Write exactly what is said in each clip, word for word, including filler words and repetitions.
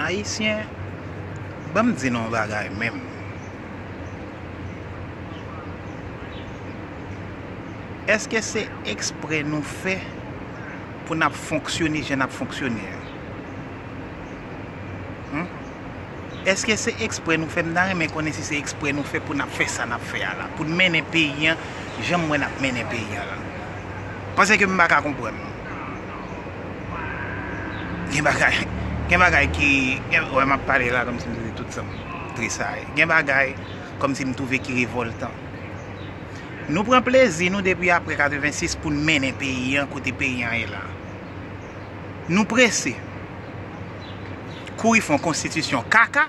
Ayisyen, ban m di nou yon bagay menm. Èske se eksprè nou fè pou n ap fonksyone jan n ap fonksyone a? Hmm? Èske se eksprè nou fè? M ta renmen konnen si se eksprè nou fè pou n ap fè sa n ap fè a la, pou n mennen peyi an jan m wè n ap mennen peyi an la. Paske m pa ka konprann. Gen bagay, gen bagay ki, gen, wè, m ap pale la kòmsi m te tout sa m tresayi. Gen bagay kòmsi m twouve ki revòltan. Nou pran plezi nou depi apre katrevensis pou n mennen peyi an kote peyi an ye la. Nou prese kouri fè yon konstitisyon kaka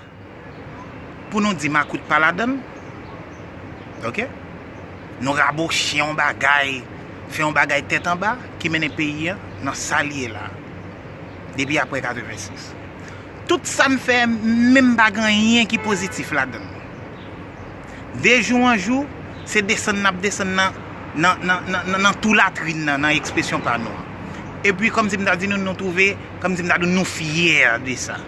pou nou di makout pa ladan l. Oke? Nou raboche yon bagay, fè yon bagay tèt anba ki mennen peyi an nan sa l ye la depi apre katrevensis. Tout sa n fè, menm pa gen anyen ki pozitif ladan l. De jou an jou, se desann n ap desann nan, nan, nan, nan, nan, nan tou latrin nan, nan ekspresyon pa nou an. Epi, kòmsi m ta di nou, nou twouve, kòmsi m ta di nou, nou fyè de sa.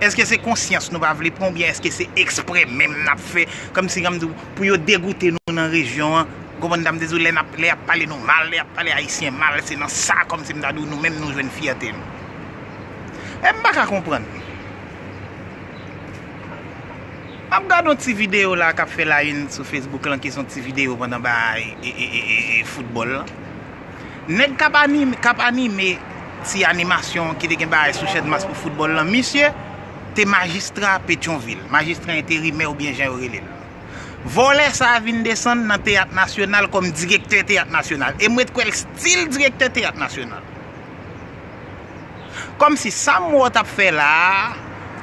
Èske se konsyans nou pa vle pran, oubyen èske se eksprè menm n ap fè, kòmsi, kòmsi pou yo degoute nou nan rejyon an? Ou konprann sa m di w, lè n ap, lè y ap pale nou mal, lè y ap pale Ayisyen mal, se nan sa, kòmsi m ta di w, nou menm nou jwenn fyète nou. E m pa ka konprann. M ap gade yon ti videyo la k ap fè la une sou Facebook lan, ki se yon ti videyo pandan bay e, e, e, e, e foutbòl lan. Nèg k ap anime, k ap anime ti animasyon ki te gen bagay sou Channmas pou foutbòl lan, misye te majistra Petyonvil, majistra enterimè oubyen jan yo rele l. Vòlè sa a vin desann nan Teyat Nasyonal kòm direktè Teyat Nasyonal. E m ret kwè l still direktè Teyat Nasyonal. Kòmsi sa m wè w t ap fè la a,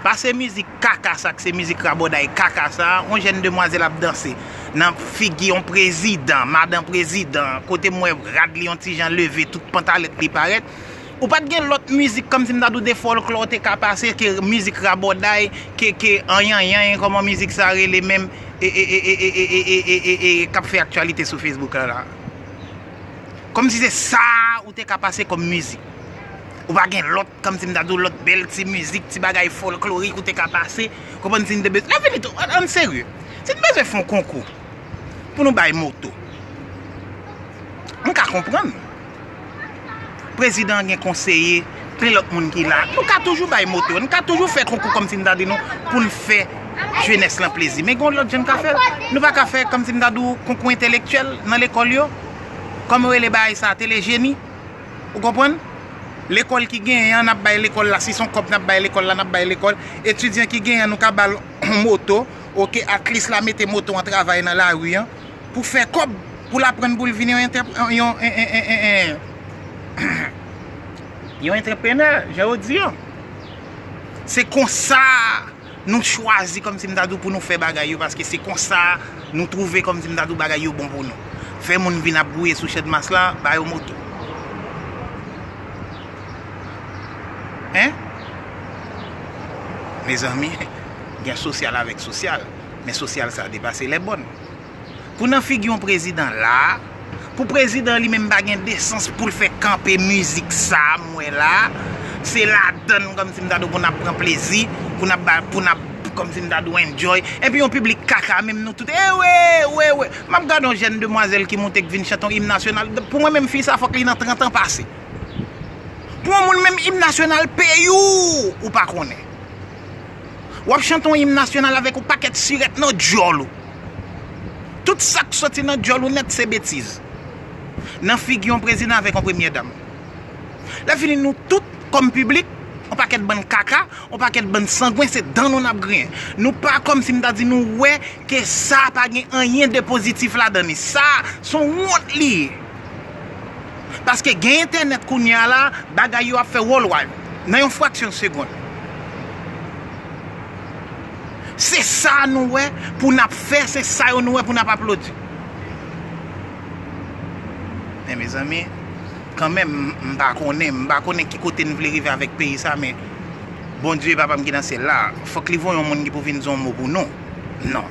pase mizik kaka sa k se mizik rabòday kaka sa a, yon jèn demwazèl ap danse nan figi yon prezidan, madan prezidan, kote m wè rad li yon ti jan leve, tout pantalèt li parèt. Ou pa t gen lòt mizik kòmsi m ta di w de fòlklò w te ka pase ke mizik rabòday, ke, ke anyanyanyen, kòman mizik sa rele menm, e, e, k ap fè aktyalite sou Facebook la la. Kòmsi se sa ou te ka pase kòm mizik. Ou pa gen lòt, kòmsi m ta di w, lòt bèl ti mizik, ti bagay fòlklorik ou te ka pase. Konprann, si n te bezwen, lè fini tou, ann, ann serye. Si n bezwen fè yon konkou pou nou bay moto, m ka konprann. Prezidan an gen konseye, gen lòt moun ki la. Nou ka toujou bay moto, nou ka toujou fè konkou kòmsi n ta di nou pou n fè jenès lan plezi. Men gen yon lòt jan n ka fè l. Nou pa ka fè kòmsi n ta di w konkou entèlektyèl nan lekòl yo. Kòman yo rele bagay sa a, telejeni. Ou konprann? Lekòl ki genyen an, n ap bay lekòl la, si se yon kòb n ap bay lekòl la, n ap bay lekòl. Etidyan ki genyen an, nou ka ba l yon moto. Oke, at least l a mete moto an travay nan lari an pou fè kòb, pou l aprann pou l vin yon entè-, yon, en, en, en, en, en, yon entreprenè, jan yo di an. Se konsa nou chwazi, kòmsi m ta di w, pou nou fè bagay yo, paske se konsa nou twouve, kòmsi m ta di w, bagay yo bon pou nou. Fè moun vin ap gouye sou Channmas la, ba yo moto. Hein? Mezanmi, gen sosyal avèk sosyal, men sosyal sa depase lè bòn. Pou nan figi yon prezidan la, pou prezidan li menm pa gen desans pou l fè kanpe mizik sa a m wè la, se ladann kòmsi m ta di w pou n ap pran plezi, pou n ap ba, pou n ap kòmsi m ta di w enjoy, epi yon piblik kaka menm nou tout, ewe, ewe, ewe. M ap gade yon jèn demwazèl ki moute k vin chante yon im nasyonal, pou mwen menm fi sa fòk li nan trant an pase. Pou yon moun menm im nasyonal peyi w, ou pa konnen. W ap chante yon im nasyonal avèk yon pakèt sirèt nan djòl ou. Tout sa k soti nan djòl ou nèt se betiz. Nan figi yon prezidan avèk yon premyè dam. Lè fini nou tout kòm piblik, yon pakèt bann kaka, yon pakèt bann sangwen, se dan nou n ap griyen. Nou pa kòmsi m ta di nou wè ke sa pa gen anyen de pozitif ladan li. Sa, se yon wont li ye. Paske gen entènèt kounye a la, bagay yo ap fè worldwide nan yon fraksyon segonn. Se sa nou wè pou n ap fè, se sa yo nou wè pou n ap aplodi. Men mezanmi, kanmenm, m, m pa konnen, m pa konnen ki kote n vle rive avèk peyi sa, men Bondye, Papa m ki nan syèl la, fòk li voye yon moun ki pou vin di yon mo pou nou. Non.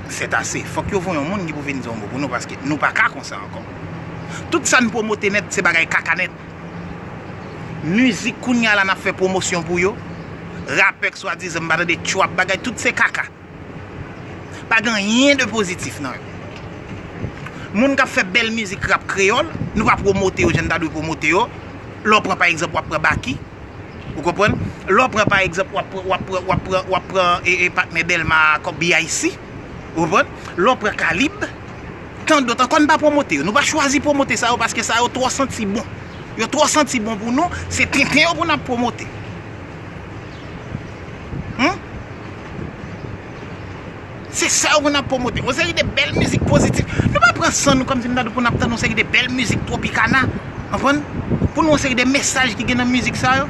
C'est assez. Fòk yo voye yon moun ki pou vin di yon mo pou nou, paske nou pa ka konsa ankò. Tout sa n pwomote nèt, se bagay kaka nèt. Mizik kounye a la n ap fè pwomosyon pou yo. Rapè k swadizan m pa tande trap bagay, tout se kaka. Pa gen anyen de pozitif nan yo. Moun k ap fè bèl mizik rap kreyòl, nou pa pwomote yo jan n ta dwe pwomote yo. Lè w pran pa egzanp, w ap pran Baky. Ou konprann? Lè w pran pa egzanp, w ap pran, w ap pran, w ap pran, w ap pran e, e, patnè Dèlma a, kòm B I C. Ou konprann? Lè w pran Kalib, tan dòt ankò, n pa pwomote yo. Nou pa chwazi pwomote sa yo paske sa yo twò santi bon. Yo twò santi bon pou nou, se tenten yo pou n ap pwomote. Hmm? Se sa yo pou n ap pwomote. Yon seri de bèl mizik pozitif. Nou pa pran san nou kòmsi m ta di pou n ap tande yon seri de bèl mizik Tropicana. Konprann? Pou nou yon seri de mesaj ki gen nan mizik sa yo.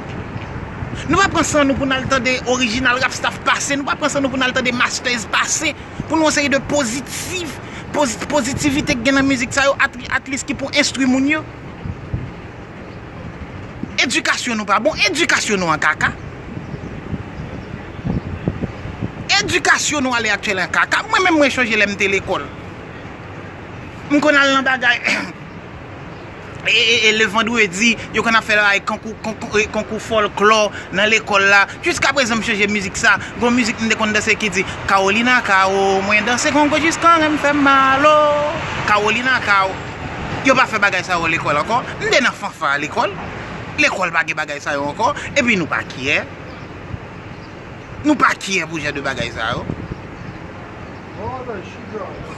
Nou pa pran san nou pou n al tande Original Rap Staff pase. Nou pa pran san nou pou n al tande Masters pase. Pou nou yon seri de pozitif, pozi-, pozitivite k gen nan mizik sa yo, at, at least ki pou enstwi moun yo. Edikasyon nou pa bon, edikasyon nou an kaka. Edikasyon nou alè aktyèl an kaka. Mwen menm mwen chonje lè m te lekòl. M konn al nan bagay e, e, e, le vandredi, yo konn ap fè bagay konkou, konkou, e, konkou fòlklò nan lekòl la. Jiska prezan m chonje mizik sa. Gon mizik m te konn danse ki di, Carolina Kao, mwen danse kongo jiskan ren m fè mal o. Carolina Kao. Yo pa fè bagay sa yo lekòl ankò. M te nan fanfa lekòl. Lekòl pa gen bagay sa yo ankò. Epi nou pa kyè. Nou pa kyè pou jan de bagay sa yo.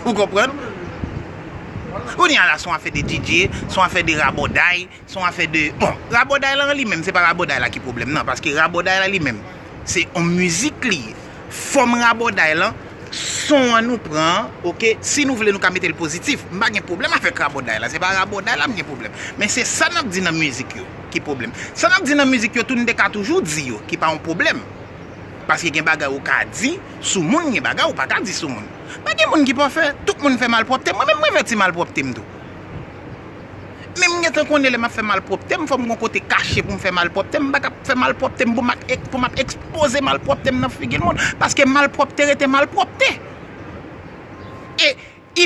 Ou konprann? Kounye a la, se yon afè de D J, se yon afè de rabòday, se yon afè de, bon, rabòday la li menm, se pa rabòday la ki pwoblèm nan, paske rabòday la li menm, se yon mizik li ye. Fòm rabòday lan, son an nou pran, oke, si nou vle nou ka mete l pozitif. M pa gen pwoblèm avèk rabòday la, se pa rabòday la m gen pwoblèm. Men se sa n ap di nan mizik yo ki pwoblèm. Sa n ap di nan mizik yo tou, n te ka toujou di yo, ki pa yon pwoblèm. Paske gen bagay ou ka di sou moun, gen bagay ou pa ka di sou moun. Pa gen moun ki pafè, tout moun fè malpwòpte, mwen menm mwen fè ti malpwòpte m tou. Men m gentan konnen lè m ap fè malpwòpte m, fò m gon kote kache pou m fè malpwòpte m, m pa ka fè malpwòpte m pou m ap ek-, pou m ap ekspoze malpwòpte m nan figi moun, paske malpwòpte rete malpwòpte. E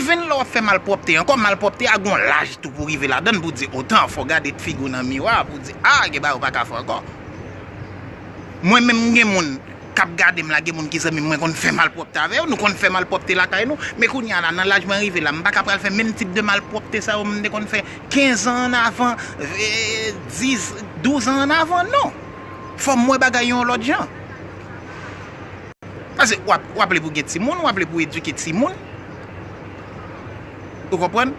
even lè w ap fè malpwòpte ankò, malpwòpte a gon laj tou pou rive ladan l, pou di otan, fò w gade figi w nan miwa, pou di, a, gen bagay ou pa ka fè ankò. Mwen menm, m gen moun k ap gade m la, gen moun ki zanmi m, mwen konn fè malpwòpte avè yo, nou konn fè malpwòpte lakay nou, men kounye a la, nan laj mwen rive la, m pa ka pral fè menm tip de malpwòpte sa yo m te konn fè kenz an an avan, e, dis, douz an an avan, non. Fò m wè bagay yo yon lòt jan. Paske w ap, w ap vle pou gen timoun, w ap vle pou edike timoun. Ou konprann?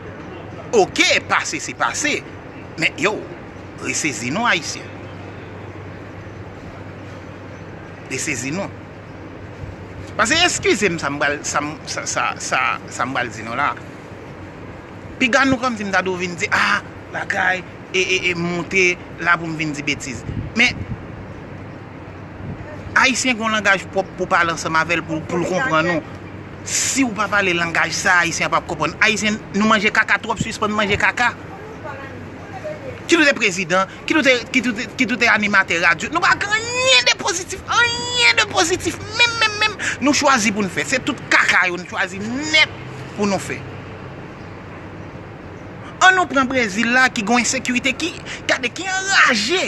Oke, pase se pase. Men yo, resezi nou, Ayisyen. Resezi nou. Paske, eskize m, sa m pral, sa m, sa, sa, sa, sa m pral di nou la. Piga nou kòmsi m ta dwe vin di, a, bagay, e, e, e, m moute la pou m vin di betiz. Men, Ayisyen gen yon langaj pwòp pou pale ansanm avè l, pou, pou l konprann nou. Si w pa pale langaj sa, Ayisyen an p ap konprann. Ayisyen, nou manje kaka twòp, sispann manje kaka. Kit ou te prezidan, kit ou te, kit ou te, kit ou te animatè radyo, nou pa gen anyen de pozitif, anyen de pozitif, menm, menm, menm, nou chwazi pou n fè. Se tout kaka yo nou chwazi nèt pou nou fè. An nou pran Brezil la ki gon ensekirite ki, gade ki anraje.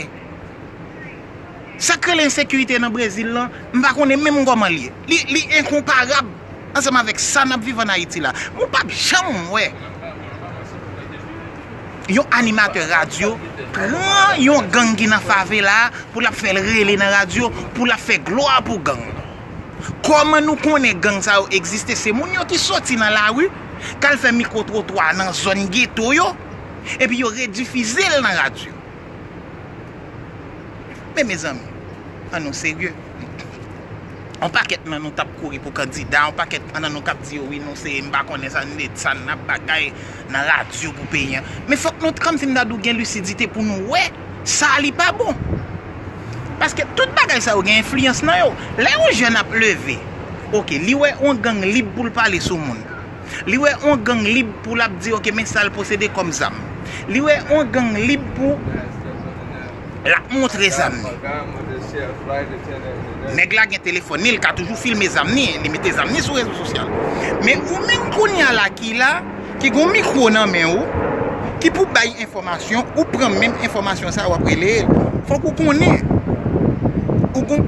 Sa k rele ensekirite nan Brezil lan, m pa konnen menm kòman l ye. Li, li enkonparab ansanm avèk sa n ap viv ann Ayiti la. Ou p ap janm wè yon animatè radyo pran yon gang ki nan favela a pou l ap fè l rele nan radyo, pou l ap fè glwa pou gang. Kòman nou konnen gang sa yo egziste? Se moun yo ki soti nan lari, k al fè mikwotrotwa nan zòn geto yo, epi yo redifize l nan radyo. Men mezanmi, ann nou serye. On pakèt nan nou t ap kouri pou kandida, on pakèt nan nou k ap di yo, wi, nou se, m pa konnen sa n de, sa n ap bagay nan radyo pou peyi an. Men fòk nou, kòmsi m ta di w, gen lisidite pou nou wè sa li pa bon. Paske tout bagay sa yo gen enfliyans nan yo. Lè yon jèn ap leve, oke, li wè yon gang lib pou l pale sou moun. Li wè yon gang lib pou l ap di, oke, men sa l posede kòm zam. Li wè yon gang lib pou l ap montre zam li. Nèg la gen telefòn li, l ka toujou filme zam li, li mete zam li sou rezo sosyal. Men ou menm kounye a la ki la, ki gon mikwo nan men ou, ki pou bay enfòmasyon, ou pran menm enfòmasyon sa, w ap rele l. Fòk ou konnen, ou gon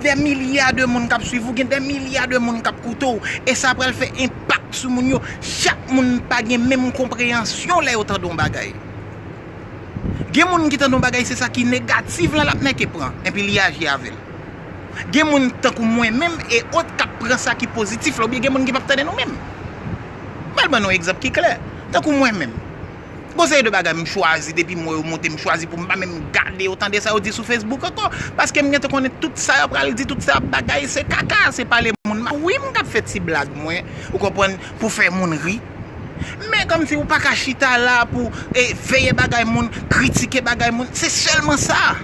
dè milya de moun k ap swiv ou, gen dè milya de moun k ap koute w, e sa pral fè enpak sou moun yo. Chak moun pa gen menm konpreyansyon lè yo tande yon bagay. Gen moun ki tande yon bagay, se sa ki negatif lan l ap nèke pran, enpi li aji avè l. Gen moun tankou mwen menm e ot k ap pran sa ki pozitif la, oubyen gen moun ki p ap tande nou menm. M pral ban nou egzanp ki klè, tankou mwen menm. Gon seri de bagay m chwazi, depi m wè yo monte, m chwazi pou m pa menm gade yo, tande sa yo di sou Facebook ankò. Paske m gentan konnen tout sa yo pral di, tout sa bagay se kaka, se pale moun mal. Wi, m ka fè ti blag mwen, ou konprann, pou fè moun ri. Men kòmsi ou pa ka chita la pou, e, veye bagay moun, kritike bagay moun. Se sèlman sa.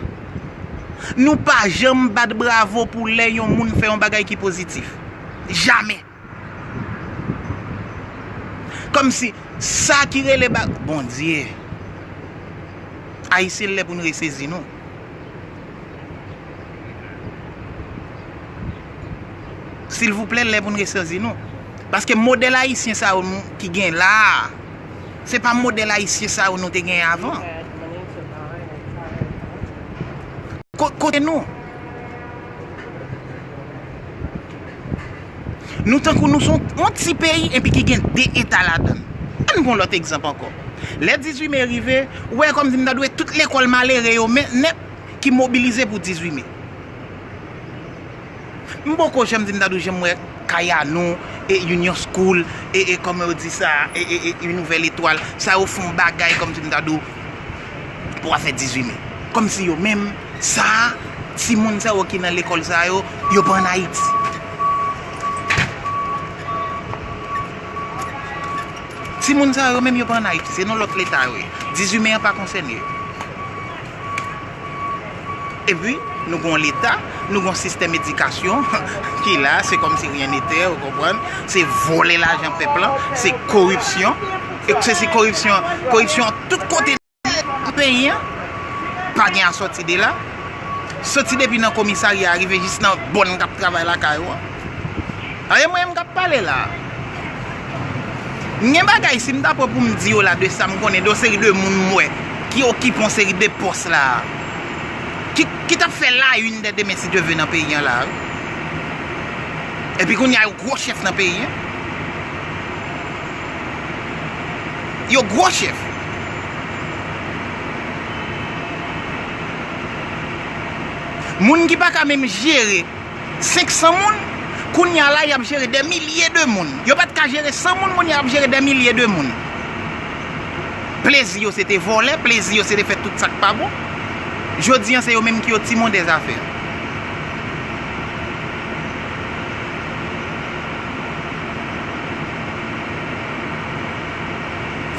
Nou pa janm bat bravo pou lè yon moun fè yon bagay ki pozitif. Jamè. Kòmsi sa ki rele ba-, Bondye. Ayisyen, lè pou n resezi nou. Silvouplè, lè pou n resezi nou. Paske modèl ayisyen sa yo nou, ki gen la a, se pa modèl ayisyen sa yo nou te gen avan. Ko-, kote nou? Nou tankou nou se yon, yon ti peyi epi ki gen de eta ladan l. Ann pran lòt egzanp ankò. Lè dizuit me rive, ou wè kòmsi m ta dwe tout lekòl malere yo men, nèt ki mobilize pou dizuit me. M poko janm di m ta dwe janm wè Kayanou, e Union School, e, e kòman yo di sa, e, e, e, e Nouvèl Etwal, sa yo fè yon bagay kòmsi m ta dwe pou afè dizuit me. Kòmsi yo menm, sa, timoun sa yo ki nan lekòl sa yo, yo pa ann Ayiti. Timoun sa yo menm yo pa ann Ayiti, se nan lòt leta yo ye. Dizuit me an pa konsène yo. Epi, nou gon leta, nou gon sistèm edikasyon ki la, se kòmsi ryen netè, ou konprann? Se vòlè lajan pèp lan, se koripsyon. E se, se koripsyon, koripsyon tout kote nan peyi an. Pa gen a sòti de la. Soti depi nan komisarya a rive jis nan bòn k ap travay lakay ou an. A, e mwen menm k ap pale la. M gen bagay, si m ta pran pou m di yo la, de sa m konnen, de yon seri de moun m wè ki okipe yon seri de pòs la, ki, ki t ap fè la une dè demen, si Dye vle, nan peyi an la, wi. Epi kounye a, yo gwo chèf nan peyi an. Yo gwo chèf. Moun ki pa ka menm jere senk san moun, kounye a la, y ap jere dè milye de moun. Yo pa t ka jere san moun, kounye a y ap jere dè milye de moun. Plezi yo se te vòlè, plezi yo se te fè tout sa k pa bon. Jodi an, se yo menm ki otimon dè zafè.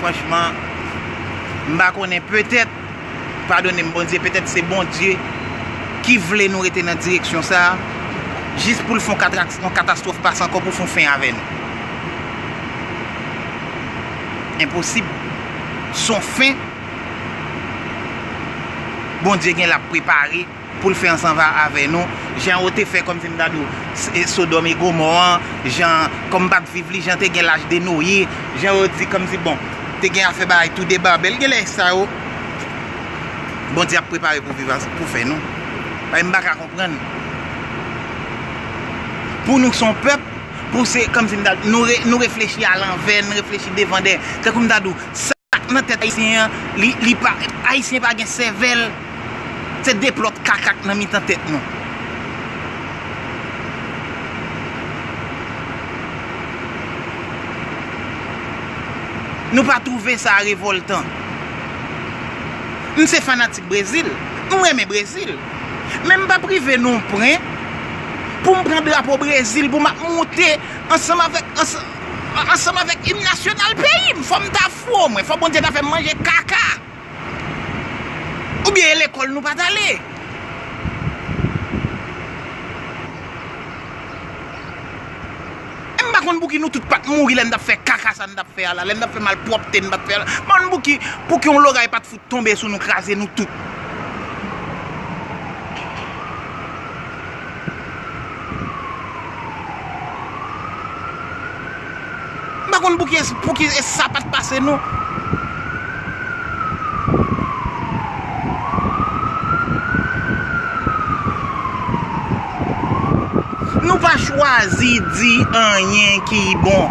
Franchman, m pa konnen, petèt, padone m, Bondye, petèt se Bondye ki vle nou rete nan direksyon sa a, jis pou l fè yon katrak-, yon katastwòf pase ankò pou fè yon fen avè nou. Enposib. Se yon fen Bondye gen l ap prepare pou l fè ansanm avè nou, jan yo te fè, kòmsi m ta di w, S-, e, Sodòm e Gomò an, jan, kòm m pa t viv li, jan te gen laj de Noye, jan yo di kòmsi, bon, te gen afè bagay Tou de Babèl, genlè sa yo, Bondye ap prepare pou viv as-, pou fè nou. Paske m pa ka konprann. Pou nou se yon pèp, pou se, kòmsi m ta, nou re-, nou reflechi alanvè, nou reflechi devan dèyè. Tankou m ta di w, sa k nan tèt ayisyen an, li, li pa, ayisyen pa gen sèvèl. Se deplòt kaka k nan mitan tèt nou. Nou pa twouve sa revòltan? M se fanatik Brezil. M renmen Brezil. Men m p ap rive nan yon pwen pou m pran drapo Brezil, pou m ap moute ansanm avèk, ansanm, ansanm avèk im nasyonal peyi m. Fò m ta fou omwen. Fò Bondye ta fè m manje kaka. Oubyen e lekòl nou pa t ale. E m pa konn pouki nou tout pa t mouri lè n t ap fè kaka sa n t ap fè a la, lè n t ap fè malpwòpte n t ap fè a la. M pa konn pouki, pouki yon loray pa t fout tonbe sou nou, kraze nou tout. M pa konn pouki, pouki e sa pa t pase nou. chwazi di anyen ki bon.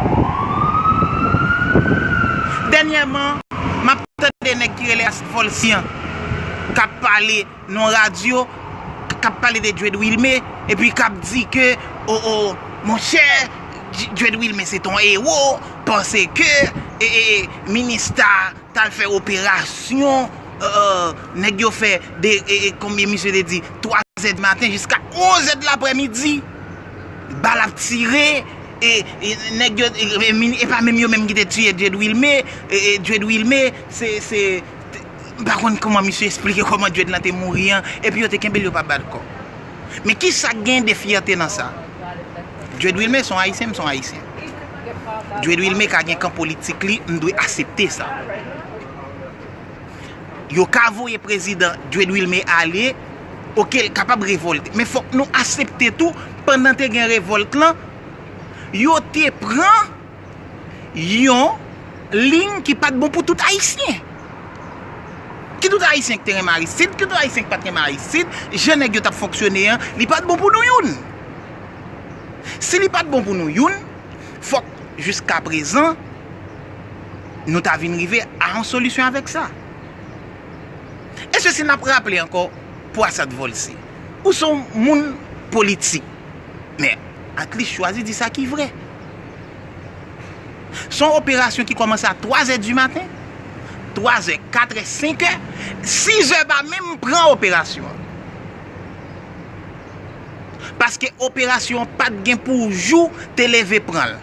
Dènyèman, m ap tande nèg ki rele Volcy an k ap pale nan radyo, k ap pale de Djed Wilmé, epi k ap di ke, o, o, monchè, Dj-, Djed Wilmé se t on ewo, paske, e, e, e, Minista t al fè operasyon, e, e, nèg yo fè de, e, e, konbyen misye te di, twa zè di maten jiska onz zè di laprèmidi. Bal ap tire, e, e, nèg yo, e, e, min-, e pa menm yo menm ki te tiye Djed Wilmé, e, e, Djed Wilmé, se, se, m pa konn kòman misye esplike kòman Djed lan te mouri an, epi yo te kenbe l, yo pa bat kò. Men ki sa k gen de fyète nan sa? Djed Wilmé se on Ayisyen, m se on Ayisyen. Djed Wilmé ka gen kan politik li, m dwe aksepte sa. Yo ka voye prezidan Djed Wilmé ale, oke, l kapab revòlte. Men fòk nou aksepte tou, pandan te gen revòlt lan, yo te pran yon liy ki pa t bon pou tout Ayisyen. Ki tout Ayisyen ki te renmen Aristide, ki tout Ayisyen ki pa t renmen Aristide, jan nèg yo t ap fonksyone an, li pa t bon pou nou youn. Si li pa t bon pou nou youn, fòk, jiskaprezan, nou ta vin rive a yon solisyon avèk sa. E sesi n ap raple ankò, Pwasad Volcy, ou se yon moun politik, men at least chwazi di sa ki vre. Se yon operasyon ki kòmanse a twa zè di maten, twa zè, kat è, senk è, sis è pa menm pran operasyon an. Paske operasyon an pa t gen pou jou te leve pran l.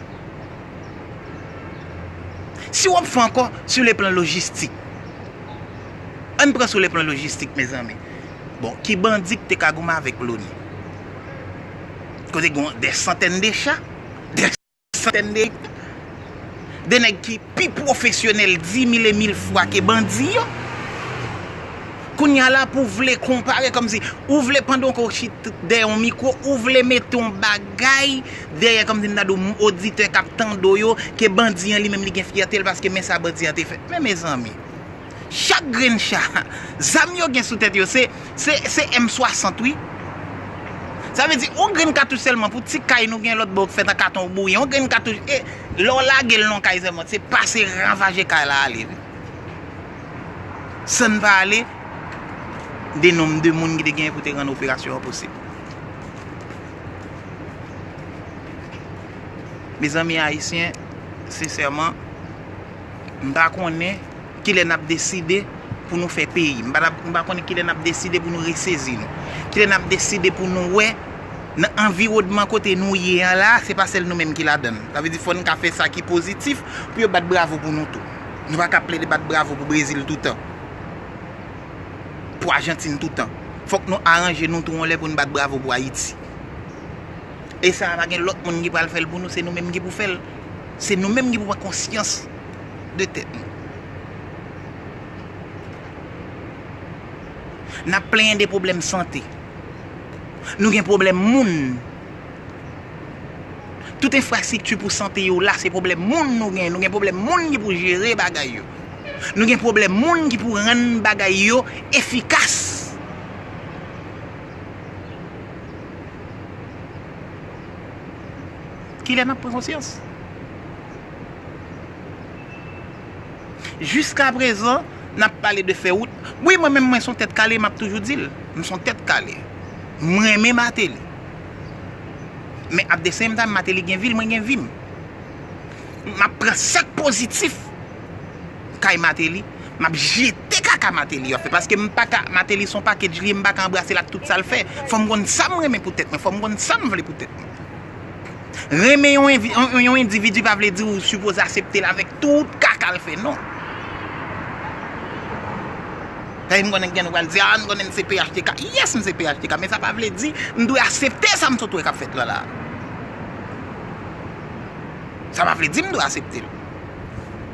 Si w ap fè ankò sou le plan lojistik, ann pran sou le plan lojistik, mezanmi. Bon, ki bandi ki te ka goumen avèk Loni? Kote gen de santèn de cha, de santèn de, de nèg ki pi pwofesyonèl di mil e mil fwa ke bandi yo. Kounye a la, pou w vle konpare, kòmsi ou vle pandan w chita dèyè yon mikwo, ou vle mete yon bagay dèyè, kòmsi m ta di w, oditè k ap tande w yo, ke bandi an li menm li gen fyète l paske men sa bandi an te fè. Men mezanmi, chak grenn cha, zam yo gen sou tèt yo, se, se, se M swasant, wi. Sa vle di, yon grenn katouch sèlman pou ti kay nou gen lòt bò k fèt an katon bouyi. Yon grenn katouch, e lè w lage l nan kay sèlman, se pase ravaje kay la ale, wi. San n pale de nonb de moun ki te genyen pou te rann operasyon an posib. Mezanmi ayisyen, sensèman, m pa konnen kilè n ap deside pou nou fè peyi. M pa, m pa konnen kilè n ap deside pou nou resezi nou. Kilè n ap deside pou nou wè nan anviwònman kote nou ye an la, se pa sèl nou menm ki ladan l. Sa vle di fò n ka fè sa ki pozitif pou yo bat bravo pou nou tou. Nou pa ka plede bat bravo pou Brezil toutan, pou Ajantin toutan. Fòk nou aranje nou tou yon lè pou n bat bravo pou Ayiti. E sa a pa gen lòt moun ki pral fè l pou nou, se nou menm ki pou fè l. Se nou menm ki pou pran konsyans de tèt nou. N ap plenyen de pwoblèm sante. Nou gen pwoblèm moun. Tout enfrastrikti pou sante yo la, se pwoblèm moun nou gen. Nou gen pwoblèm moun ki pou jere bagay yo. Nou gen pwoblèm moun ki pou rann bagay yo efikas. Kilè n ap pran konsyans? Jiskaprezan, n ap pale de fè wout. Wi, mwen menm, mwen se yon tèt kale, m ap toujou di l. M se yon tèt kale. M renmen Martelly. Men at the same time, Martelly gen vi l, mwen gen vi m. M ap pran sa k pozitif kay Martelly, m ap jete kaka Martelly yo fè. Paske m pa ka, Martelly se yon package li ye, m pa ka anbrase l ak tout sa l fè. Fò m konn sa m renmen pou tèt mwen, fò m konn sa m vle pou tèt mwen. Renmen yon envi-, yon, yon endividi pa vle di ou sipoze aksepte l avèk tout kaka l fè, non. Paske m konnen gen nou pral di, a, m konnen m se P H T K. Yes, m se P H T K, men sa pa vle di m dwe aksepte sa m sot wè k ap fèt la la. Sa pa vle di m dwe aksepte l.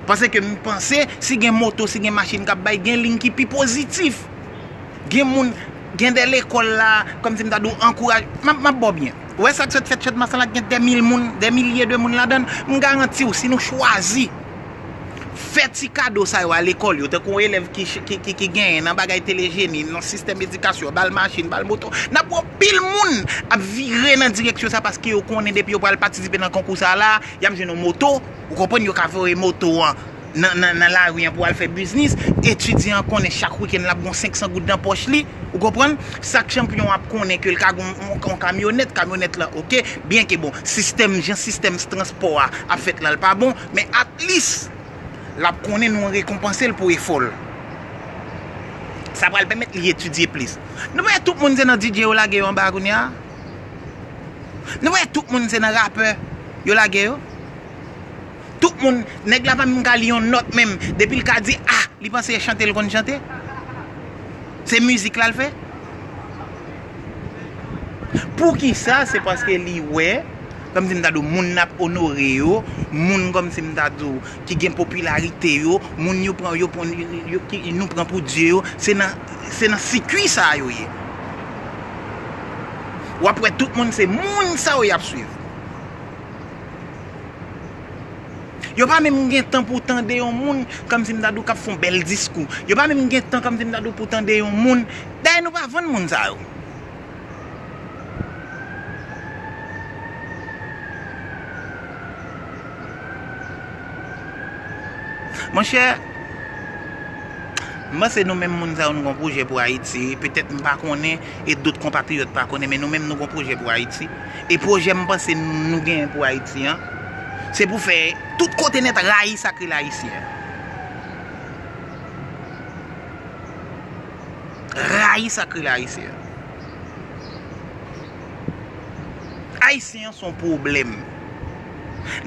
Paske m panse, si gen moto, si gen machin k ap bay, gen liy ki pi pozitif. Gen moun, gen de lekòl la, kòmsi m ta di w, ankouraj-, m ap, m ap ba w byen. Ou wè sa k sot fèt Chadmas la, gen dè mil moun, dè milye de moun ladan l. M garanti w, si nou chwazi Fè ti kado sa yo a lekòl yo, tankou yon elèv ki, ki, ki, ki genyen nan bagay telejeni, nan sistèm edikasyon, ba l machin, ba l moto. N ap wè anpil moun ap vire nan direksyon sa paske yo konnen depi yo pral patisipe nan konkou sa la, y ap jwenn yon moto. Ou konprann, yo ka voye moto an nan, nan, nan lari an pou al fè biznis. Etidyan an konnen chak wikenn l ap gen senk san goud nan pòch li. Ou konprann? Sak chanpyon ap konnen ke l ka gen yon, yon, yon kamyonèt, kamyonèt lan, oke, byen ke bon, sistèm, jan sistèm transpò a ap fèt la, l pa bon, men at least, l ap konnen nou rekonpanse l pou efò l. Sa pral pèmèt li etidye plis. Nou wè tout moun se nan D J yo lage yo anba a kounye a? Nou wè tout moun se nan rapè yo lage yo? Tout moun, nèg la pa menm ka li yon nòt menm. Depi l ka di, ah, li panse e chante l konn chante. Se mizik la l fè. Poukisa? Se paske li wè, kòmsi m ta di w, moun n ap onore yo, moun kòmsi m ta di w, ki gen popilarite yo, moun yo pran, yo pran, yo, yo, ki, nou pran pou dye yo, se nan, se nan sikui sa a yo ye. W ap wè tout moun se moun sa yo y ap swiv. Yo pa menm gen tan pou tande yon moun, kòmsi m ta di w, k ap fè yon bèl diskou. Yo pa menm gen tan, kòmsi m ta di w, pou tande yon moun. Dayè, nou pa vann moun sa yo. Monchè, m panse nou menm moun sa yo, nou gon pwojè pou Ayiti. Petèt m pa konnen, e dòt konpatriyòt pa konnen, men nou menm nou gon pwojè pou Ayiti. E pwojè m panse nou, nou genyen pou Ayiti an, se pou fè tout kote nèt rayi sa k rele Ayisyen. Rayi sa k rele Ayisyen. Ayisyen an se yon pwoblèm.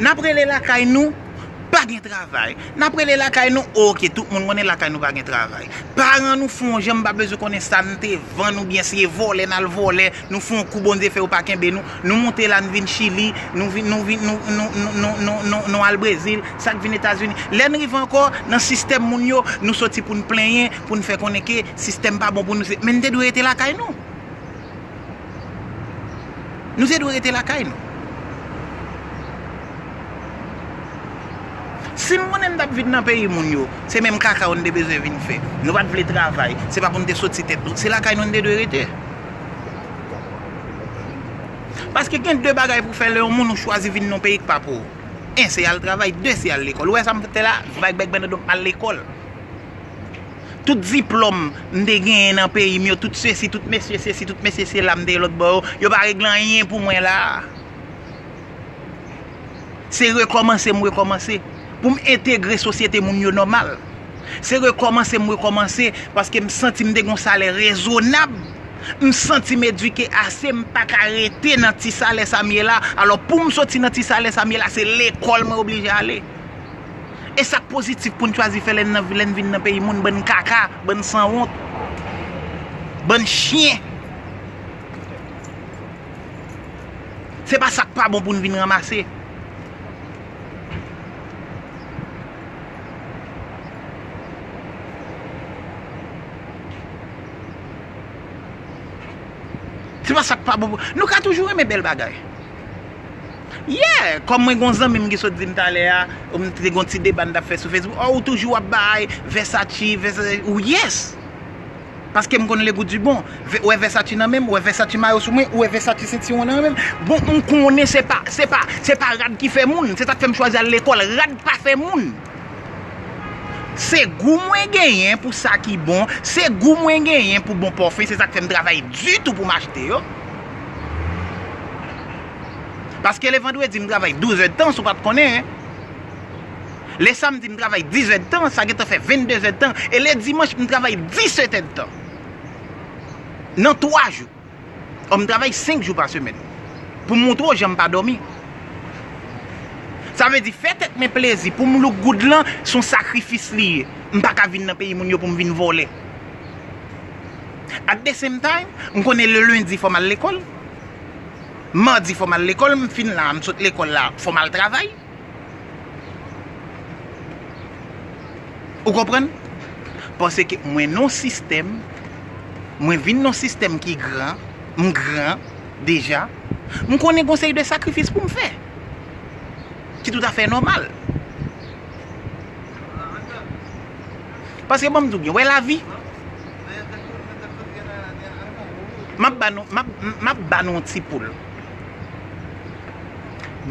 N ap rele lakay nou, pa gen travay. N ap rele lakay nou, oke, tout moun konnen lakay nou pa gen travay. Paran nou fè yon jan, m pa bezwen konnen sa n te vann oubyen se vòlè n al vòlè, nou fè yon kou Bondye fè yo pa kenbe nou, nou moute la n vin Chili, nou vin, nou vin, nou, nou, nou, nou, nou, nou, nou al Brezil, sa k vin Etazini. Lè n rive ankò, nan sistèm moun yo, nou soti pou n plenyen, pou n fè konnen ke sistèm pa bon pou nou, se, men n te dwe rete lakay nou. Nou te dwe rete lakay nou. Si m konnen m t ap viv nan peyi moun yo, se menm kaka yo n te bezwen vin fè. Nou pa t vle travay, se pa pou n te soti tèt nou. Se lakay nou n te dwe rete. Paske gen de bagay pou fè lè yon moun ou chwazi vin nan yon peyi k pa pou ou. En, se al travay, de, se al lekòl. Ou wè sa m fè la? Bay bèk bènadon al lekòl. Tout diplòm m te genyen nan peyi m yo, tout sesi, tout mesye sesi, tout mesye sela m te ye lòt bò yo, yo pa regle anyen pou mwen la a. Se rekòmanse m rekòmanse pou m entegre sosyete moun yo nòmal. Se rekòmanse m rekòmanse paske m santi m te gen yon salè rezonab. M santi m edike ase, m pa ka rete nan ti salè sa m ye la. Alò, pou m soti nan ti salè sa m ye la, se lekòl mwen oblije ale. E sa k pozitif pou n chwazi fè lè n nan, lè n vin nan peyi moun, bann kaka, bann sanwont, bann chen. Se pa sa k pa bon pou n vin ranmase. Se pa sa k pa bon pou, nou ka toujou renmen bèl bagay. Yeah, kòm mwen gon zanmi m ki sot di m talè a, m te gon ti deba n t ap fè sou Facebook, oh, ou toujou ap bay Versace, Versace, ou yes. Paske m konn le goût du bon. Ve-, ou wè Versace nan men m, ou wè Versace mayo sou mwen, ou wè Versace sentiwon nan men m. Bon, m konnen se pa, se pa, se pa rad ki fè moun, se sa k fè m chwazi al lekòl, rad pa fè moun. Se gou mwen genyen pou sa ki bon, se gou mwen genyen pou bon pòfen, se sa k fè m travay ditou pou m achte yo. Paske le vandredi m travay douz èdtan, si w pa t konnen, en. Le samdi m travay diz èdtan, sa gentan fè venndez èdtan, e le dimanch m travay disèt èdtan. Nan twa jou. Ò, m travay senk jou pa semèn. Pou m montre w jan m pa dòmi. Sa vle di, fè tèt mwen plezi, pou m look good lan, se yon sakrifis li ye. M pa ka vin nan peyi moun yo pou m vin vòlè. At the same time, m konnen le lendi fò m al lekòl. Madi fò m al lekòl, m fin la, m sot lekòl la, fò m al travay. Ou konprann? Paske mwen nan yon sistèm, mwen vin nan yon sistèm ki gran, m gran deja, m konnen gon seri de sakrifis pou m fè. Ki toutafè nòmal. Paske ban m di w byen, wè lavi. M ap ba nou, m ap, m ap ba nou yon ti poul.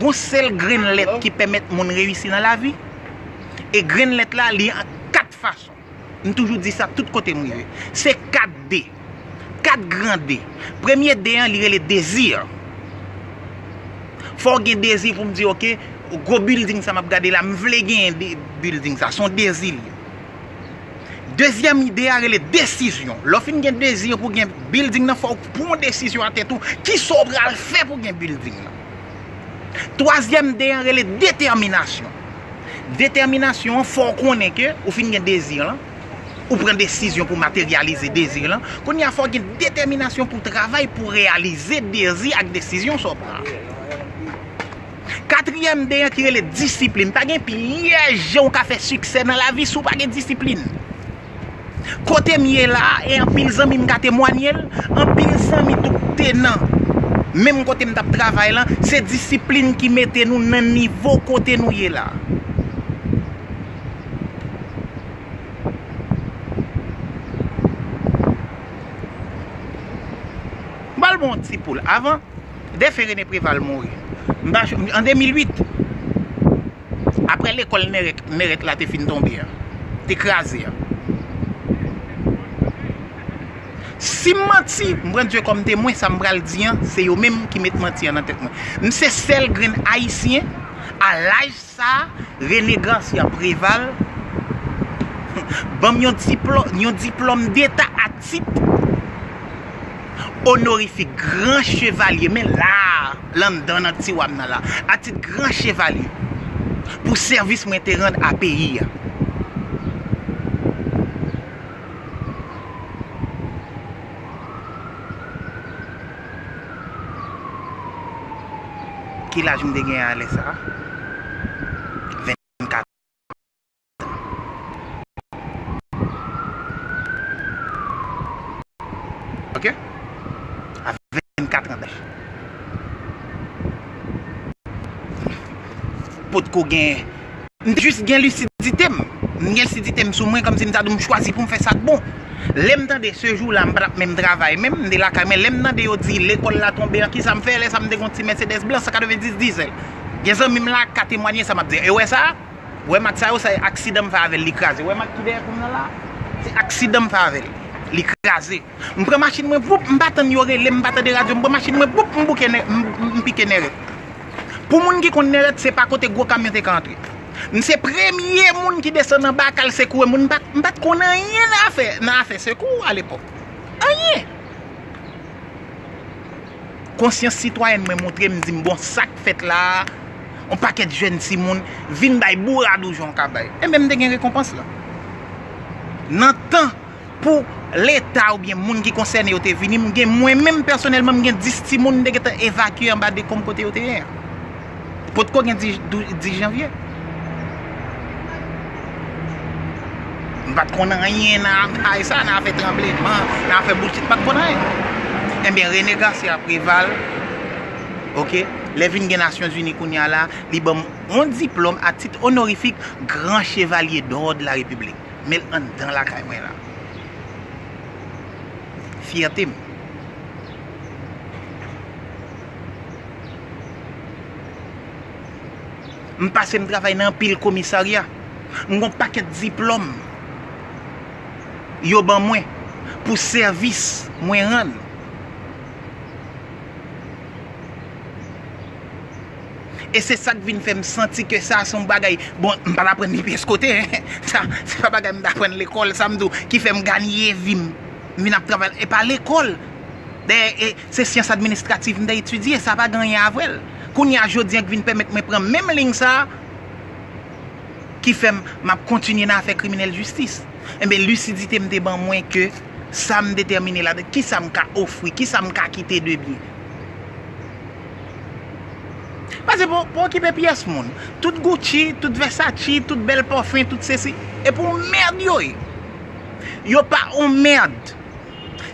Gon sèl grenn lèt ki pèmèt moun reyisi nan lavi. E grenn lèt la, li an kat fason. M toujou di sa tout kote m rive. Se kat D. Kat gran D. Premye D an, li rele dezi. Fò w gen dezi pou m di, oke, gwo bilding sa m ap gade la, m vle genyen de-, bilding sa. Se yon dezi li ye. Dezyèm D a rele desizyon. Lè w fin gen dezi pou gen bilding nan, fò w pran yon desizyon a tèt ou. Kisa w pral fè pou gen bilding nan? Twazyèm D an rele detèminasyon. Detèminasyon an, fò w konnen ke ou fin gen dezi lan, ou pran desizyon pou materyalize dezi lan. Kounye a, fò w gen detèminasyon pou w travay pou reyalize dezi ak desizyon sa w pran. Katriyèm D an ki rele disiplin. Pa gen pyès jan w ka fè siksè nan lavi si w pa gen disiplin. Kote m ye la a, e anpil zanmi m ka temwanye l, anpil zanmi tou k te nan menm kote m t ap travay lan, se disiplin ki mete nou nan nivo kote nou ye la a. M pral ba w yon ti poul. Avan, Dèfen René Préval mouri. M pa, an de mil uit, apre lekòl Nèrèt, Nèrèt la te fin tonbe a, te kraze a. Si m manti, m pran Dye kòm temwen, sa m pral di an, se yo menm ki met manti an nan tèt mwen. M se sèl grenn Ayisyen, a laj sa, René Garcia Préval ban m yon diplò-, yon diplòm deta a tit onorifik gran chevalye, men la a, landan nan tiwa m nan la, a tit gran chevalye, pou sèvis mwen te rann a peyi a. Ki laj m te gen a lè sa a? Vennkat. Ok? A vennkat an daj. Potko gen. M te jis gen lisidite m. M gen lisidite m sou mwen, kòmsi m ta di w m chwazi pou m fè sa k bon. Lè m tande se jou la, m pa t ap menm travay menm, m te lakay mwen. Lè m tande yo di lekòl la tonbe an, kisa m fè? Lè sa a m te gen yon ti Mercedes blan san katrevenndis dizèl. Gen zanmi m la k ka temwanye sa m ap di. E w wè sa? Wè mak sa yo, se aksidan m fè avè l, li kraze. Wè mak ki dèyè kou m nan la? Se aksidan m fè avè l, li kraze. M pran machin mwen, voup, m pa tann yo rele m, m pa tande radyo, m pran machin mwen, voup, m bouke Nè-, m, m, m pike Nèrèt. Pou moun ki konn Nèrèt, se pa kote gwo kamyon te ka antre. M se premye moun ki desann anba k al sekoure moun, m pa, m pa t konn anyen nan afè, nan afè sekou alepòk. Anyen! Konsyans sitwayèn mwen montre m, di m, bon, sa k fèt la a, yon pakèt jèn timoun vin bay bourad ou jan w ka bay. Enben, m te gen rekonpans lan. Nan tan pou Leta oubyen moun ki konsène yo te vini, m gen, mwen menm pèsonèlman, m gen dis timoun m te gentan evakye anba dekonm kote yo te ye a. Potko gen dis, dis janvye. M pa t konn anyen nan bagay sa, nan afè tranbleman, nan afè bullshit, m pa t konn anyen. Enben, René Garcia Préval, oke, lè vin gen Nasyonzini kounye a la, li ban m yon diplòm a tit onorifik Gran Chevalye d'Òd la Repiblik. Men l anndan lakay mwen la. Fyète m. M pase m travay nan anpil komisarya. M gon pakèt diplòm yo ban mwen pou sèvis mwen rann. E se sa k vin fè m santi ke sa se yon bagay, bon, m pa t aprann li pyès kote, en. Sa, se pa bagay m t aprann lekòl, sa m di w, ki fè m ganye vi m. M vin ap travay, e pa lekòl. Dayè, e, se syans administrativ m te etidye, sa pa gen anyen avè l. Kounye a, jodi a, k vin pèmèt mwen pran menm liy sa a, ki fè m, m ap kontinye nan afè kriminèl jistis. Enben, lisidite m te ban mwen ke sa m detèmine ladan, kisa m ka ofri, kisa m ka kite de byen. Paske pa, pa okipe pyès moun. Tout Gucci, tout Versace, tout bèl pafen, tout sesi. E pou mèd yo ye. Yo pa on mèd.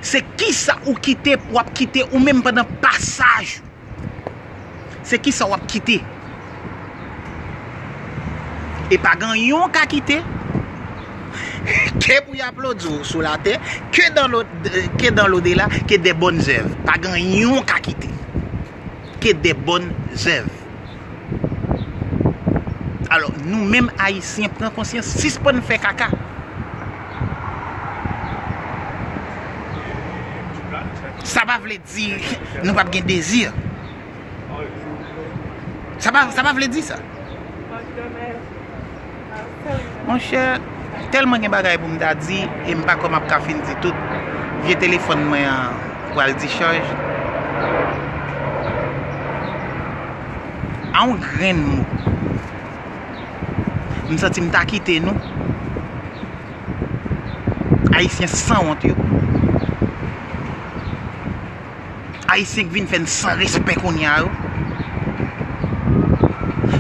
Se kisa ou kite, w ap kite ou menm pandan pasaj ou. Se kisa w ap kite. E pa gen anyen w ka kite. Que pou y aplodi w sou latè, que dans le, que dans l'au-delà, que des bonnes œuvres. Pa gen yon ka kite. Que des bonnes œuvres. Alò, nou menm Ayisyen, pran konsyans, sispann fè kaka. Sa pa vle di nou p ap gen dezi. Sa pa, sa pa vle di sa. Monchè, tèlman gen bagay pou m ta di, e m pa kwè m ap ka fin di tout. Vye telefòn mwen an pral dichaj. A yon grenn mo. M santi m ta kite nou. Ayisyen sanwont yo. Ayisyen k vin fè n san respè kounye a yo.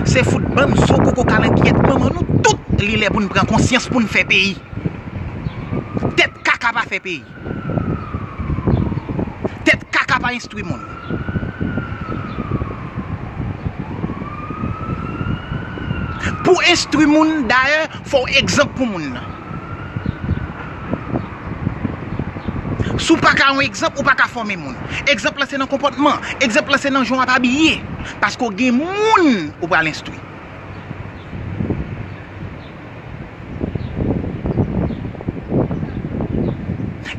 Se fout bann zo koko kalangyèt manman nou tout, li lè pou n pran konsyans pou n fè peyi. Tèt kaka pa fè peyi. Tèt kaka pa enstwi moun. Pou enstwi moun, dayè, fò w egzanp pou moun nan. Si w pa ka yon egzanp, ou pa ka fòme moun. Egzanp lan se nan konpòtman. Egzanp lan se nan jan w ap abiye. Paske w gen moun ou pral enstwi.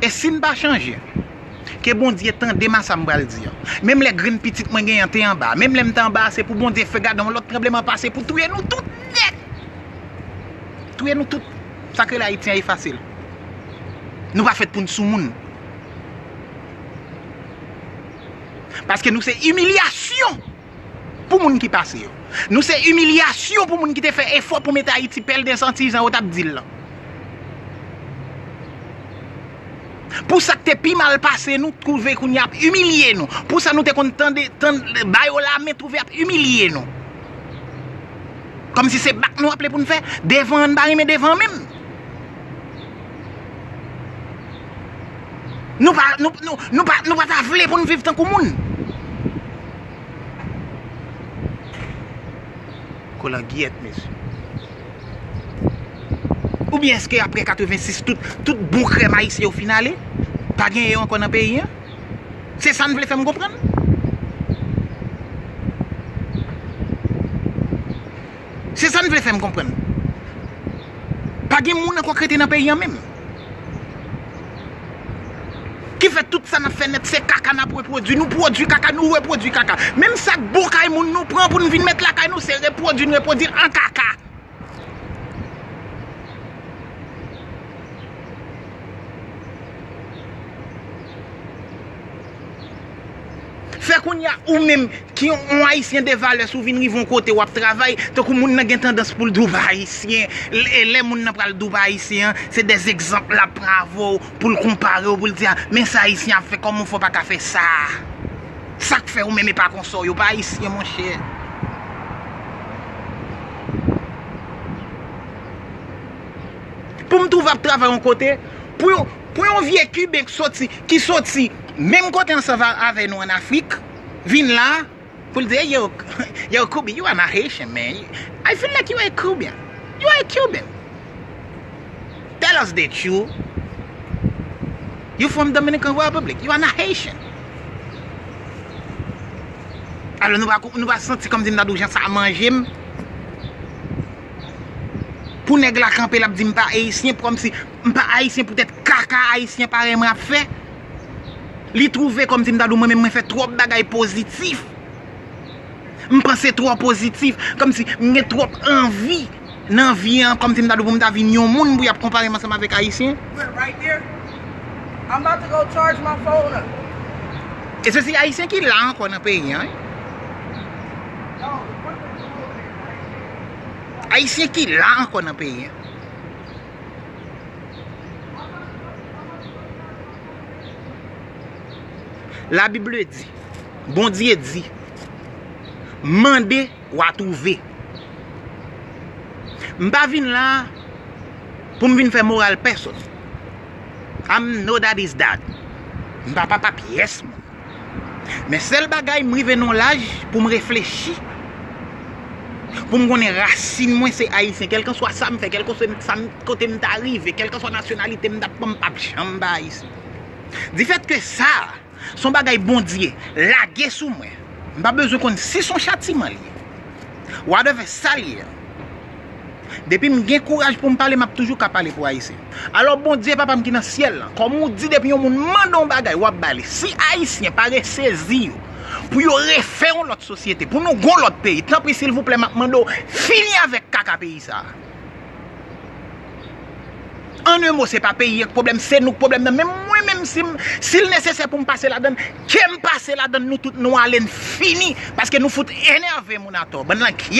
E si n pa chanje, ke Bondye tande m a sa m pral di an. Menm lè grenn pitit mwen genyen an te anba, menm lè m te anba a, se pou Bondye fè gade yon lòt tranbleman pase pou touye nou tout nèt. Touye nou tout. Sa k rele Ayiti an efase l. Nou pa fèt pou n sou moun. Paske nou se imilyasyon pou moun ki pase yo. Nou se imilyasyon pou moun ki te fè efò pou mete Ayiti pèl de santi jan yo t ap di l lan. Pou sa k te pi mal pase nou, twouve kounye a ap imilye nou. Pou sa nou te konn tande, tann, ba yo lamen, twouve ap imilye nou. Kòmsi se bak nou aple pou n fè, devan an n pa renmen devan an menm. Nou pa, nou, nou, nou pa, nou pa ta vle pou n viv tankou moun. Kolangyèt, mesye. Oubyen èske apre katrevensis, tout, tout bon krèm ayisyen yo fin ale? Pa gen yo ankò nan peyi an? Se sa n vle fè m konprann? Se sa n vle fè m konprann? Pa gen moun ankò k rete nan peyi an menm. Ki fè tout sa n ap fè nèt se kaka n ap repwodui. Nou pwodui kaka, nou repwodui kaka. Menm sa k bon kay moun nou pran pou n vin met lakay nou, se repwodui n repwodui an kaka. Fè kounye a ou menm ki yon, yon Ayisyen de valè, si w vin rive yon kote w ap travay, tankou moun nan gen tandans pou l di w pa Ayisyen, e lè moun nan pral di w pa Ayisyen an, se dè egzanp l ap pran avè w pou l konpare w, pou l di, a, men sa Ayisyen ap fè, kòman w fè w pa ka fè sa? Sa k fè ou menm e pa konsa w, yo pa Ayisyen, monchè. Pou m twouve ap travay yon kote, pou yon, pou yon vye Kiben k soti, ki soti menm kote ansanm avè nou ann Afrik, vin la, pou l di, "Hey, yo, yo, Kubi, you are not Haitian, man. I feel like you are a Cuban. You are a Cuban. Tell us the truth. You from Dominican Republic. You are not Haitian." Alò, nou pa, nou pa santi kòmsi m ta di w jan sa manje m. Pou nèg la kanpe, l ap di m pa ayisyen, kòmsi m pa ayisyen poutèt kaka ayisyen parèy mwen ap fè. Li twouve kòmsi m ta di w mwen menm mwen fè twòp bagay pozitif. M panse twò pozitif, kòmsi m gen twòp anvi nan vi an, kòmsi m ta di w pou m ta vin yon moun pou y ap konpare m ansanm avèk ayisyen. Right there. I'm about to go charge my phone up. E se si ayisyen ki la ankò nan peyi an, wi. Ayisyen ki la ankò nan peyi an. Labib di, Bondye di, mande, w a twouve. M pa vin la pou m vin fè moral pèsonn. I'm nobody's dad. M pa papa pyès moun. Men sèl bagay, m rive nan yon laj pou m reflechi. Pou m konnen rasin mwen se ayisyen, kèlkanswa sa m fè, kèlkanswa sa m, kote m ta rive, kèlkanswa nasyonalite m ta pran, m p ap janm pa ayisyen. Difèt ke sa, se yon bagay Bondye lage sou mwen. M pa bezwen konn si se yon chatiman li ye. Whatever sa li ye. Depi m gen kouraj pou m pale, m ap toujou ka pale pou ayisyen. Alò Bondye papa m ki nan syèl lan, kòm ou di depi yon moun mande yon bagay, w ap ba li. Si ayisyen pa resezi yo pou yo refè yon lòt sosyete, pou nou gon lòt peyi, tanpri silvouplè m ap mande w fini avèk kaka peyi sa a. An en mo, se pa peyi an k pwoblèm, se nou k pwoblèm nan. Men mwen menm, si m, si l nesesè pou m pase ladann, ke m pase ladann, nou tout nou ale n fini, paske nou fout enève moun atò, bann langyèt.